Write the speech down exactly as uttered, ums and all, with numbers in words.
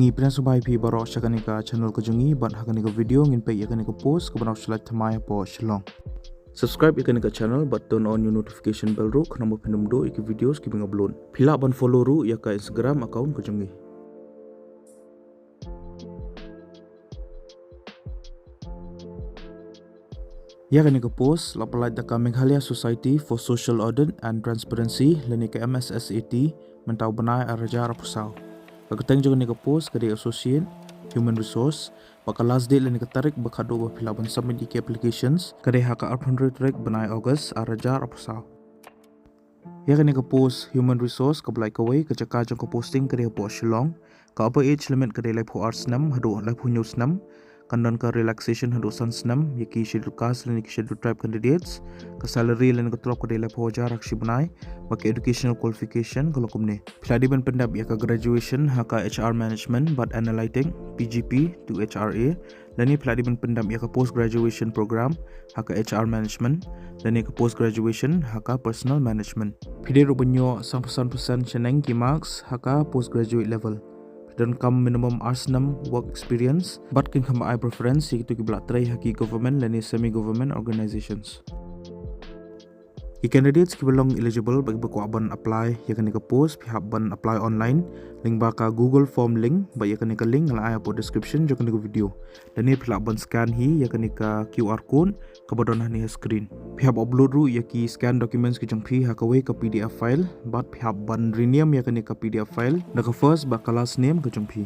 Ngi pdiang sngewbha ïa phi baroh sha kane ka channel ka jong ngi, bad ha kane ka video ngin peit ïa kane ka post kaba nang shlait thymmai hapoh Shillong. Subscribe ïa kane ka channel bad turn on ïa u notification bell ruh khnang ba phin ym duh ïa ki videos kiba ngi upload. Phi lah ban follow ruh ïa ka Instagram account ka jong ngi. Ïa kane ka post la pynlait da ka Meghalaya Society for Social Audit and Transparency lane ka M S S A T mynta u bnai ar hajar arphew saw. Ka kyrteng jong kane ka post ka dei Associate Human Resource, bad ka last date lane ka tarik ba khatduh ba phi lah ban submit ïa ki applications ka dei ha ka arphew hynriew tarik bnai August ar hajar arphew saw. Ïa kane ka post Human Resource kaba lait kawei, ka jaka jong ka posting ka dei hapoh Shillong. Ka upper age limit ka dei laiphew ar snem haduh laiphew hynñiew snem. Kan don ka relaxation haduh san snem ïa ki Scheduled Caste lane ki Scheduled Tribe candidates. Ka salary lane ka tulop ka dei laiphew hajar ha ka shi bnai. Bad ka educational qualification ka long kumne: phi lah dei ban pyndep ïa ka graduation ha ka H R Management bad Analytic, P G P to H R A, lane phi lah dei ban pyndep ïa ka post graduation program ha ka H R Management lane ka post graduation ha ka Personnel Management. Phi dei ruh ban ïoh sanphew san percent shaneng ki marks ha ka post graduate level. Phi donkam minimum ar snem work experience, bad kin kham ba ai preference ïa kito kiba la trei ha ki government lane semi government organizations. Ki candidates kiba long eligible bad kiba kwah ban apply ïa kane ka post, phi hap ban apply online lyngba ka Google form link, bad ïa kane ka link nga la ai hapoh description jong kane ka video. Lane phi lah ban scan hi ïa kane ka Q R code kaba don hangne ha screen. Phi hap upload ruh ïa ki scan documents ki jong phi ha kawei ka P D F file, bad phi hap ban rename ïa kane ka P D F file da ka first bad ka last name ka jong phi.